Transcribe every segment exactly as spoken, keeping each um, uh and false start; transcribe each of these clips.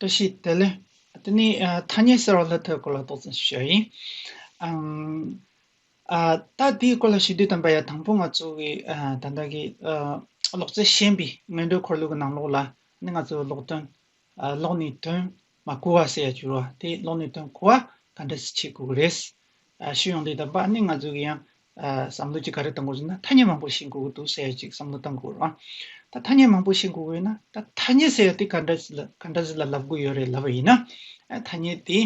བཀྲ་ཤིས་བདེ་ལེགས། དེ་ནས་ཨ་ཐ་སྙད་ཟེར་བ་ལ་ཐོག་སྐོར་ལ་ཏོག་ཙམ་ཞུ་ཡ་ཡིན། ཨམ། ཨ་ད་དེའི་སྐོར་ལ་ཞུ་དུས་ཙམ་པ་ཡ་དང་པོ་ང་ཚོ་གི་ཨ་ད་ལྟ་གི་ཨ་ཀློག་རྩལ་ཤན་པའི་སྔོན་འགྲོའི་འཁོར་ལོ་གི་ནང་ལོགས་ལ་ནི་ང་ཚོ་ཀློག་དོན། ཨ་ཀློག་ནས་དོན་མ་གོ་བ་ཟེར་ཡ་བྱུར་བ་དེ་ཀློག་ནས་དོན་གོ་བ་ག་འདྲ་ཞིག་བྱེད་དགོས་ཀྱི་རེད། ཨ་ཞུ་ཡོང་དུས་ཙམ་པ་ནི་ང་ཚོ་གི་ཡང་ཨ་བསམ་བློ་ཅིག་ག་རེ་གཏོང་དགོས་ཟེར་ན་ཐ་སྙད་མང་པོ་ཤེས་དགོས་ཀྱི་འདུག་ཟེར་ཡ་ཅིག་བསམ་བློ་གཏོང་དགོས་རེད་བ། ད་ཐ་སྙད་མང་པོ་ཤེས་དགོས་ཀྱི་ཡོད་ན་ད་ཐ་སྙད་ཟེར་ཡ་དེ་ག་འདྲ་ཞིག་ལ་ག་འདྲ་ཞིག་ལ་ལབ་དགོས་ཡོད་རེད་ལབ་པ་ཡིན་ན། ཨ་ཐ་སྙད་དེ་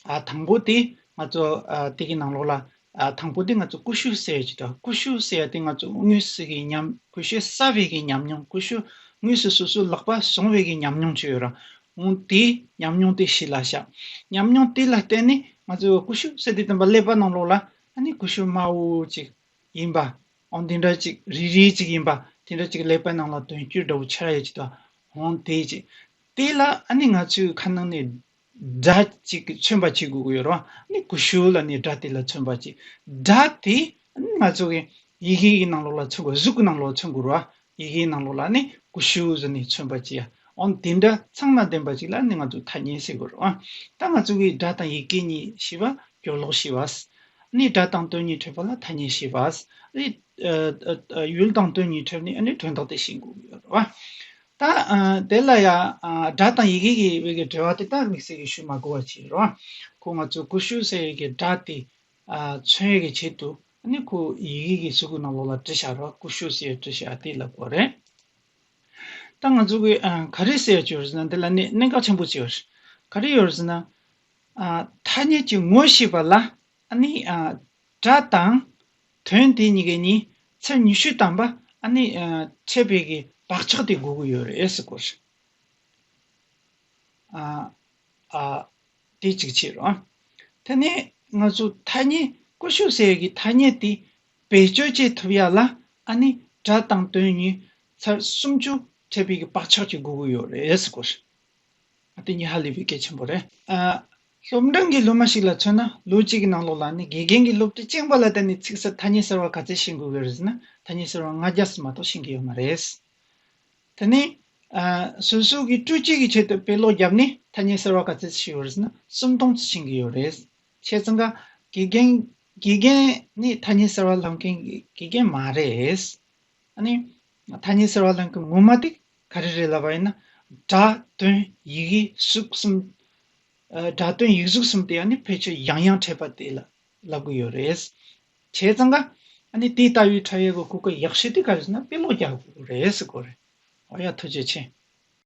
ཨ་དང་པོ་དེ་ང་ཚོ་ཨ་དེ་གི་ནང་ལོགས་ལ་ཨ་དང་པོ་དེ་ང་ཚོ་ཀུ་ཤུ་ཟེར་ཡ་ཅིག་དང་། ཀུ་ཤུ་ཟེར་ཡ་དེ་ང་ཚོ་དངོས་སུ་གི་ཉམས། ཀུ་ཤུ་ཟ་བའི་གི་ཉམས་མྱོང་། ཀུ་ཤུ་དངོས་སུ་སོ་སོའི་ལག་པ་བཟུང་བའི་གི་ཉམས་མྱོང་ཅིག་ཡོད་ར། འོང་དེ་ཉམས་མྱོང་དེ་གཞི་ལ་བཞག་ཉམས་མྱོང་དེ་ལ་བརྟེན་ནས་ང་ཚོས་ཀུ་ཤུ་ཟེར་དུས་ཙམ་པ་ཀླད་པ་ནང་ལོགས་ལ་ཨ་ནི་ཀུ་ཤུ་དམར་པོ་ཅིག་ཡིན་པ། འོང་དེ་འདྲ་ཅིག་རིལ་རིལ་ཅིག་ཡིན་པ་དེ་འདྲ་ཅིག་ཀླད་པ་ནང་ལ་དོན་སྤྱི་འདྲ་བོ་འཆར་ཡ་ཅིག་དང་། འོང་དེ་ཅིག་དེ་ལ་ཨ་ནི་ང་ཚོས་ཁ་ནང་ནས་སྒྲ་ཅིག་མཚོན་པ་བྱེད་དགོས་ཀྱི་ཡོད་རེད་བ། ཨ་ནི་ཀུ་ཤུ་ལ་ནི་སྒྲ་དེ་ལ་མཚོན་པ་ཅིག་སྒྲ་དེ་ཨ་ནི་ང་ཚོ་གི་ཡི་གེ་གི་ནང་ལོགས་ལ་མཚོན་དགོས། གཟུགས་ཀྱི་ནང་ལོགས་མཚོན་དགོས་རེད་བ། ཡི་གེའི་ནང་ལོགས་ལ་ནི་ཀུ་ཤུ་ཟེར་ནས་མཚོན་པ་ཅིག་ཡ། འོན་དེ་འདྲ་ཚང་ན་ལྡན་པ་ཅིག་ལ་ནི་ང་ཚོ་ཐ་སྙད་ཟེར་དགོས་རེད་བ། ད་ང་ཚོ་གི་སྒྲ་དང་ཡི་གེ་གཉིས་ཤེས་པ། སྦྱོར་ཀློག་ཤེས་པ། ཨ་ནི་སྒྲ་དང་དོན་གཉིས་འཕྲད་པ་ལ་ཐ་སྙད་ཤེས་པ། ཨ་ནི་ཨ་ཨ་ཡུལ་དང་དོན་གཉིས་འཕྲད་ནས་ཨ་ནི་དོན་དག་དེ་ཤེས་དགོས་ཀྱི་ཡོད་རེད་བ། ད་ཨ་དེ་ལ་ཡ་ཨ་སྒྲ་དང་ཡི་གེ་གི་བའི་གི་འབྲེལ་བ་དེ་ད་དམིགས་བསལ་གྱི་ཞུ་མ་དགོས་པ་ཅིག་རེད་བ། ཁོ་ང་ཚོ་ཀུ་ཤུ་ཟེར་ཡི་གི་སྒྲ་དེ་ཨ་མཚོན་ཡི་གི་ཆེད་དུ་ཨ་ནི་ཁོ་ཡི་གེ་གི་གཟུགས་ཀྱི་ནང་ལོགས་ལ་བྲིས་བཞག་རེད་བ། ཀུ་ཤུ་ཟེར་བྲིས་བཞག་དེ་ལབ་དགོས་རེད། ད་ང་ཚོ་གི་ཨ་ག་རེ་ཟེར་ཡ་ཅིག་ཡོད་རེད་ཟེར་ན་འདི་ལ་ནི་གནད་འགག་ཆེན་པོ་ཅིག་ཡོད་རེད། ག་རེ་ཡོད་རེད་ཟེར་ན། ཨ་ཐ་སྙད་ཀྱི་ངོ་ཤེས་པ་ལ་ཨ་ནི་ཨ་སྒྲ་དང་དོན་དེ་གཉིས་ཀའི་ནི་ཚེག་ཉི་ཤུ་ཐམ་པ་ཨ་ནི་ཨ་འཕྲད་པའི་གི་བག་ཆགས་དེ་དགོས་ཀྱི་ཡོད་རེད་ཟེར་གོ་རེད། ཨ་ཨ་དེ་གཅིག་བྱེད་རོགས། དེ་ནས་ང་ཚོ་ཐ་སྙད་ཀུ་ཤུ་ཟེར་གི་ཐ་སྙད་དེ་བེད་སྤྱོད་བྱེད་ཐུབ་ཡ་ལ་ཨ་ནི་སྒྲ་དང་དོན་གཉིས་ཚར་སུམ་ཅུ་འཕྲད་པའི་གི་བག་ཆགས་ཀྱི་དགོས་ཀྱི་ཡོད་རེད་ཟེར་གོ་རེད། ཨ་དེ་གཉིས་ཧ་ལས་པའི་གལ་ཆེན་པོ་རེད། ཨ་སློབ་འབྲིང་གི་སློབ་མ་ཞིག་ལ་མཚོན་ན་ལོ་གཅིག་གི་ནང་ལོགས་ལ་ནི་དགེ་རྒན་གྱི་སློབ་ཁྲིད་གཅིག་པ་ལ་བརྟེན་ནས་ཚིག་གསར་ཐ་སྙད་གསར་བ་ག་ཚད་ཤེས་དགོས་ཀྱི་རེད་ཟེར་ན་ཐ་སྙད་གསར་བ་ལྔ་བརྒྱ་ཙམ་མ་གཏོགས་ཤེས་ཀྱི་ཡོད་མ་རེད། དེ་ནས་ཨ་སོ་སོ་གི་སྤྲོ་སྐྱིད་ཀྱི་ཆེད་དུ་དཔེ་ཀློག་བརྒྱབ་ནས་ཐ་སྙད་གསར་བ་ག་ཚད་ཤེས་ཡོད་རེད་ཟེར་ན་སུམ་སྟོང་ཙམ་ཤེས་ཀྱི་ཡོད་རེད། བྱས་ཙང་ཀ་དགེ་རྒན་དགེ་རྒན་ནི་ཐ་སྙད་གསར་བ་སློབ་མཁན་གྱི་དགེ་རྒན་མ་རེད། ཨ་ནི་ཐ་སྙད་གསར་བ་སློབ་མཁན་ངོ་མ་དེ་ག་རེ་རེད་ལབ་པ་ཡིན་ན་སྒྲ་དོན་ཡི་གེ་གཟུགས་གསུམ། ཨ་སྒྲ་དོན་ཡིག་གཟུགས་གསུམ་དེ་ཨ་ནི་ཕལ་ཆེར་ཡང་ཡང་འཕྲད་པ་དེ་ལ་ལབ་ཀྱི་ཡོད་རེད། བྱས་ཙང་ཀ་ཨ་ནི་དེ་ལྟ་བུའི་འཕྲད་ཡས་ཀྱི་གོ་སྐབས་ཡག་ཤོས་དེ་ག་རེ་ཟེར་ན་དཔེ་ཀློག་རྒྱག་དགོས་རེད་ཟེར་གོ་རེད། འོ་ཡ་ཐུགས་རྗེ་ཆེ།